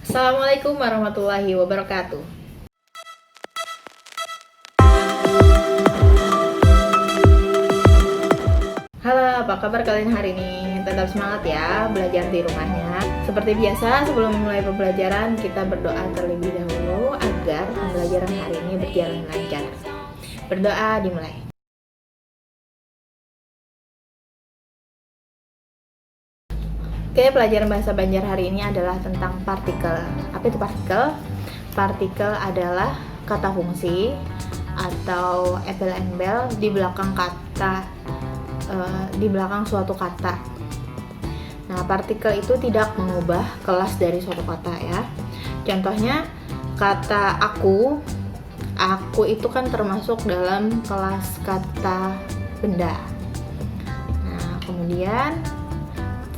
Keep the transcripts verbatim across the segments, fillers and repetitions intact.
Assalamualaikum warahmatullahi wabarakatuh. Halo, apa kabar kalian hari ini? Tetap semangat ya belajar di rumahnya. Seperti biasa, sebelum memulai pembelajaran, kita berdoa terlebih dahulu agar pembelajaran hari ini berjalan lancar. Berdoa dimulai. Oke, pelajaran bahasa Banjar hari ini adalah tentang partikel. Apa itu partikel? Partikel adalah kata fungsi atau embel-embel di belakang kata, eh, di belakang suatu kata. Nah, partikel itu tidak mengubah kelas dari suatu kata ya. Contohnya kata aku. Aku itu kan termasuk dalam kelas kata benda. Nah, kemudian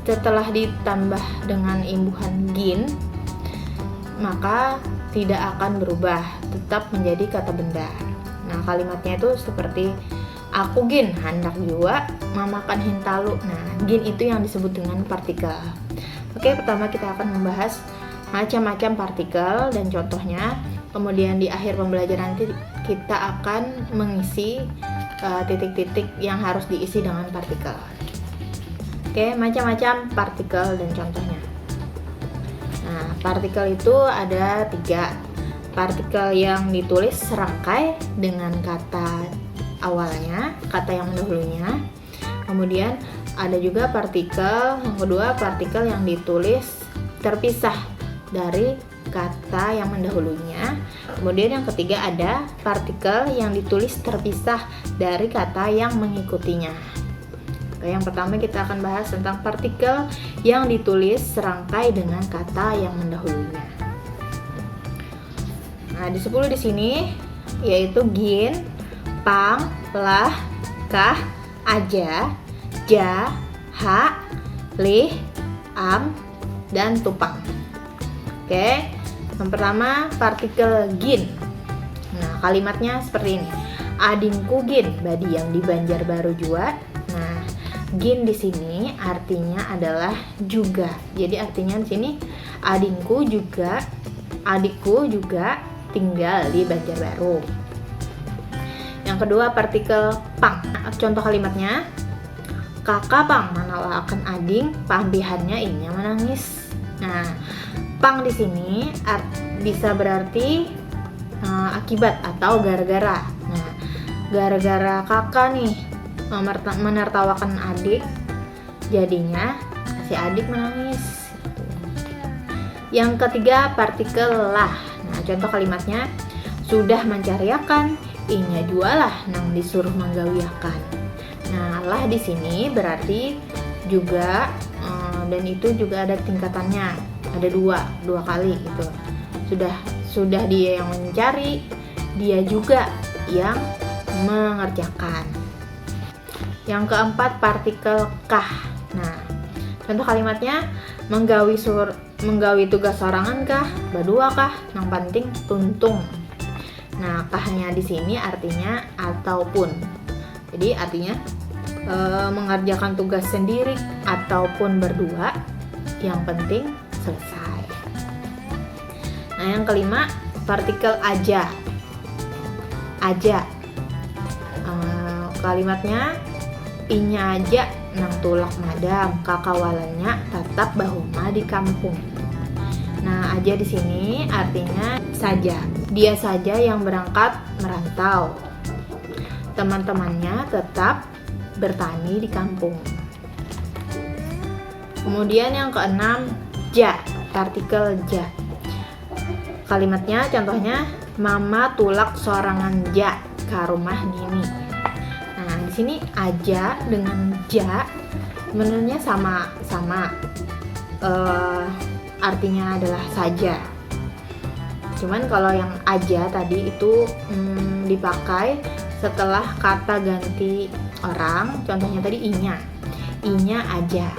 setelah ditambah dengan imbuhan gin, maka tidak akan berubah, tetap menjadi kata benda. Nah, kalimatnya itu seperti aku gin handak jua mamakan hintalu. Nah, gin itu yang disebut dengan partikel. Oke, pertama kita akan membahas macam-macam partikel dan contohnya. Kemudian di akhir pembelajaran nanti kita akan mengisi, eh, titik-titik yang harus diisi dengan partikel. Oke, macam-macam partikel dan contohnya. Nah, partikel itu ada tiga. Partikel yang ditulis serangkai dengan kata awalnya, kata yang mendahulunya. Kemudian ada juga partikel yang kedua, partikel yang ditulis terpisah dari kata yang mendahulunya. Kemudian yang ketiga ada partikel yang ditulis terpisah dari kata yang mengikutinya. Oke, yang pertama kita akan bahas tentang partikel yang ditulis serangkai dengan kata yang mendahulunya. Nah, di sepuluh di sini yaitu gin, pang, lah, kah, aja, ja, ha, lih, am, dan tupang. Oke, yang pertama partikel gin. Nah, kalimatnya seperti ini. Adingku gin badiam di Banjarbaru jua. Nah, gin di sini artinya adalah juga. Jadi artinya di sini adingku juga, adikku juga tinggal di Banjarbaru. Yang kedua partikel pang. Contoh kalimatnya, kaka pang manawaakan ading, paampihannya inya manangis. Nah, pang di sini art-, bisa berarti, eh, akibat atau gara-gara. Nah, gara-gara kaka nih, eh, merta-, menertawakan adik, jadinya si adik menangis. Yang ketiga, partikel lah. Nah, contoh kalimatnya, sudah mancariakan, inya jualah nang disuruh manggawiakan. Nah, lah di sini berarti juga, eh, dan itu juga ada tingkatannya, ada dua, dua kali gitu. Sudah, sudah dia yang mencari, dia juga yang mengerjakan. Yang keempat, partikel kah. Nah, contoh kalimatnya, menggawi sur-, menggawi tugas sorangan kah, badua kah, nang penting tuntung. Nah, kahnya di sini artinya ataupun. Jadi artinya, eh, mengerjakan tugas sendiri ataupun berdua, yang penting selesai. Nah, yang kelima, partikel aja. Aja. Eh, kalimatnya, inya aja nang tulak madam, kakawalannya tatap bahuma di kampung. Nah, aja di sini artinya saja. Dia saja yang berangkat merantau. Teman-temannya tetap bertani di kampung. Kemudian yang keenam, ja, partikel ja. Kalimatnya contohnya, mama tulak sorangan ja ka rumah nini. Nah, di sini aja dengan ja sebenarnya sama, sama, eh, artinya adalah saja. Cuman kalau yang aja tadi itu, mm, dipakai setelah kata ganti orang, contohnya tadi inya. Inya aja.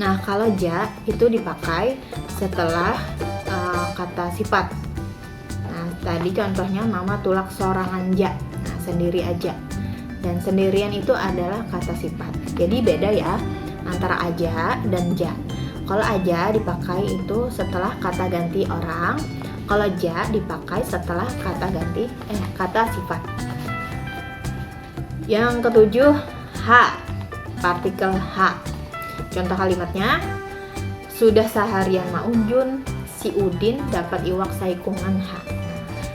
Nah, kalau ja itu dipakai setelah, eh, kata sifat. Nah, tadi contohnya mama tulak sorangan ja. Nah, sendiri aja. Dan sendirian itu adalah kata sifat. Jadi beda ya antara aja dan ja. Kalau aja dipakai itu setelah kata ganti orang, kalau ja dipakai setelah kata ganti, eh, kata sifat. Yang ketujuh, ha, partikel ha. Contoh kalimatnya, sudah seharian maujun, si Udin dapat iwak saikungan ha.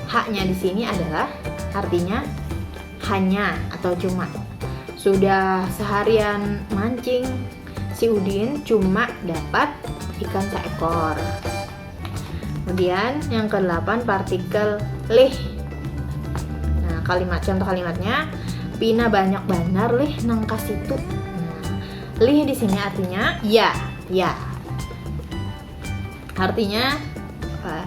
Haknya di sini adalah artinya hanya atau cuma. Sudah seharian mancing, si Udin cuma dapat ikan seekor. Kemudian yang kedelapan, partikel lih. Nah, kalimat, contoh kalimatnya, pina banyak banar lih nang ka situ. Nah, lih di sini artinya ya, ya. Artinya, eh,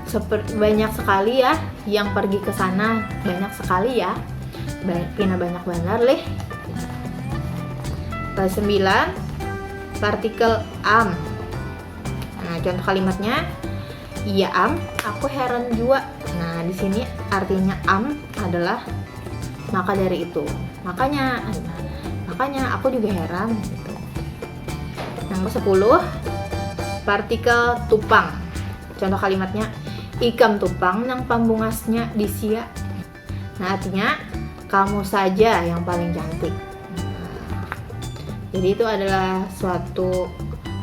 seperti banyak sekali ya yang pergi ke sana, banyak sekali ya. Ba-, pina banyak banar lih. Kesembilan, partikel am. Nah, contoh kalimatnya, iya am, aku heran jua. Nah, di sini artinya am adalah maka dari itu. Makanya, makanya aku juga heran gitu. Yang kesepuluh, partikel tupang. Contoh kalimatnya, ikam tupang nang pambungasnya di sia. Nah, artinya kamu saja yang paling cantik. Nah, jadi itu adalah suatu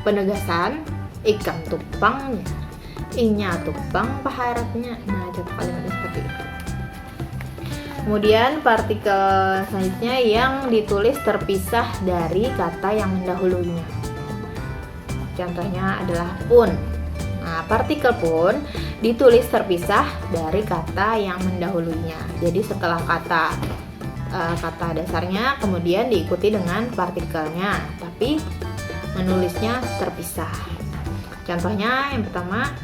penegasan, ikam tupang ya. Inya tupang paharatnya. Nah, contoh kalimatnya seperti itu. Kemudian partikel selanjutnya yang ditulis terpisah dari kata yang mendahulunya. Contohnya adalah pun. Nah, partikel pun ditulis terpisah dari kata yang mendahulunya. Jadi setelah kata, eh, kata dasarnya, kemudian diikuti dengan partikelnya, tapi menulisnya terpisah. Contohnya yang pertama,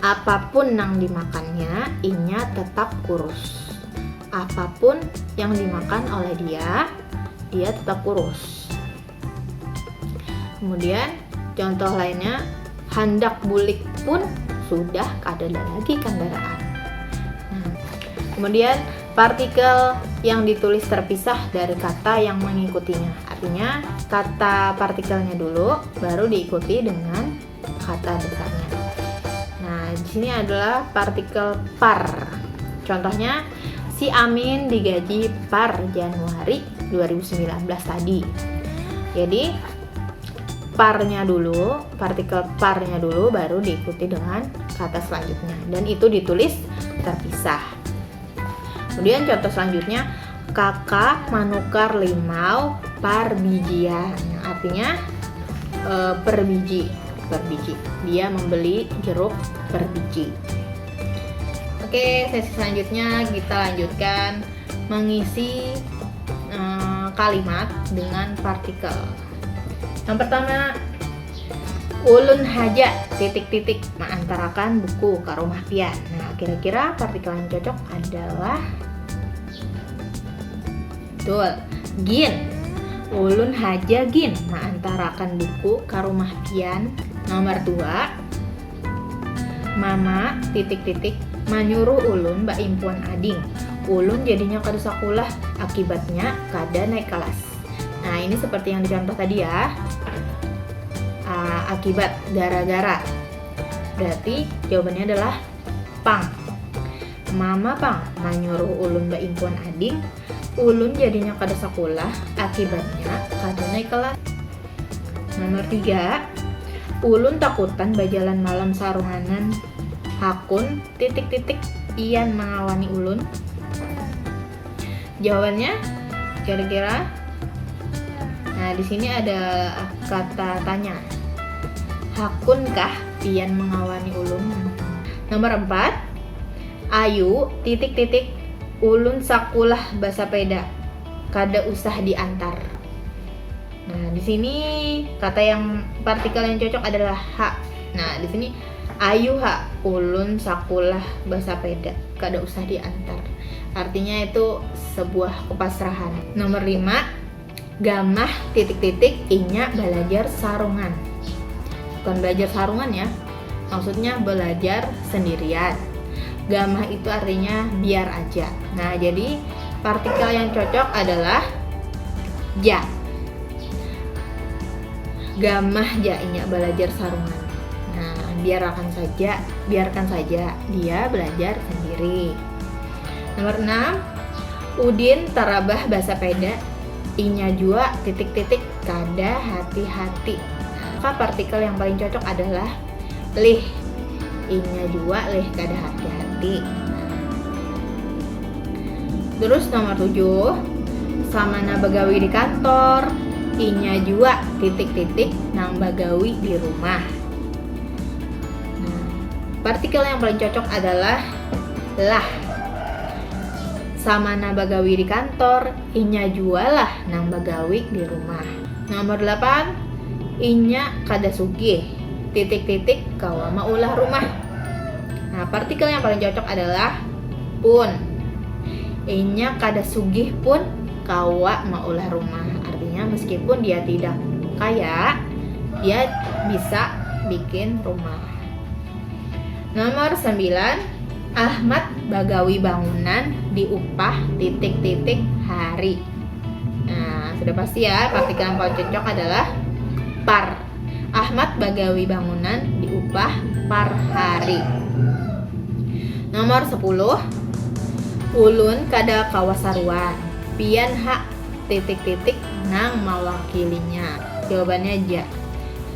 apapun nang dimakannya, inya tetap kurus. Apapun yang dimakan oleh dia, dia tetap kurus. Kemudian contoh lainnya, handak bulik pun sudah kada ada lagi kendaraan. Nah, kemudian partikel yang ditulis terpisah dari kata yang mengikutinya. Artinya kata partikelnya dulu, baru diikuti dengan kata dasarnya. Nah, di sini adalah partikel par. Contohnya, si Amin digaji par Januari dua ribu sembilan belas tadi. Jadi, parnya dulu, partikel parnya dulu, baru diikuti dengan kata selanjutnya. Dan itu ditulis terpisah. Kemudian contoh selanjutnya, kakak manukar limau par bijian. Yang artinya, eh, per biji, per biji. Dia membeli jeruk per biji. Oke, sesi selanjutnya kita lanjutkan mengisi, eh, kalimat dengan partikel. Yang pertama, ulun haja titik-titik maantarakan buku ka rumah pian. Nah, kira-kira partikel yang cocok adalah, betul, gin. Ulun haja gin maantarakan buku ka rumah pian. Nomor dua, mama titik-titik manyuruh ulun baimpuan ading. Ulun jadinya kada sakulah, akibatnya kada naik kelas. Nah, ini seperti yang dicontoh tadi ya. Ah, akibat, gara-gara. Berarti jawabannya adalah pang. Mama pang manyuruh ulun baimpuan ading, ulun jadinya kada sakulah, akibatnya kada naik kelas. Nomor tiga, ulun takutan bajalan malam sarunganan, hakun titik-titik pian mangawani ulun. Jawabannya kira-kira, nah, di sini ada kata tanya. Hakunkah pian mangawani ulun? Nomor empat, ayu titik-titik ulun sakulah basapeda, kada usah diantar. Nah, di sini kata yang, partikel yang cocok adalah ha. Nah, di sini, ayu ha, ulun sakulah basapeda, kada usah diantar. Artinya itu sebuah kepasrahan. Nomor lima, gamah titik-titik inya balajar sarungan. Bukan belajar sarungan ya, maksudnya belajar sendirian. Gamah itu artinya biar aja. Nah, jadi partikel yang cocok adalah ja. Gamah ja inya balajar sarungan. Nah, biarakan saja, biarkan saja dia belajar sendiri. Nomor enam, Udin tarabah basapeda, inya jua titik-titik kada hati-hati. Nah, maka partikel yang paling cocok adalah lih. Inya jua lih kada hati-hati. Terus nomor tujuh, samana bagawi di kantor, inya jua titik-titik nang bagawi di rumah. Nah, partikel yang paling cocok adalah lah. Samana bagawi di kantor, inya jua lah nang bagawi di rumah. Nomor delapan, inya kada sugih, titik-titik kawa maulah rumah. Nah, partikel yang paling cocok adalah pun. Inya kada sugih pun kawa maulah rumah. Artinya, meskipun dia tidak kaya, dia bisa bikin rumah. Nomor sembilan, Ahmad bagawi bangunan diupah titik-titik hari. Nah, sudah pasti ya, partikel yang paling cocok adalah par. Ahmad bagawi bangunan diupah par hari. Nomor sepuluh, ulun kada kawa saruan. Pian ha titik-titik nang mawakilinya. Jawabannya ja.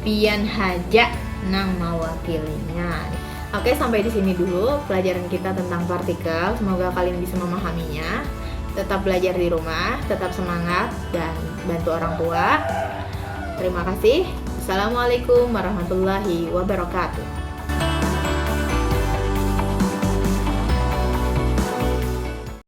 Pian haja nang mawakilinya. Oke, sampai di sini dulu pelajaran kita tentang partikel. Semoga kalian bisa memahaminya. Tetap belajar di rumah, tetap semangat, dan bantu orang tua. Terima kasih. Assalamualaikum warahmatullahi wabarakatuh.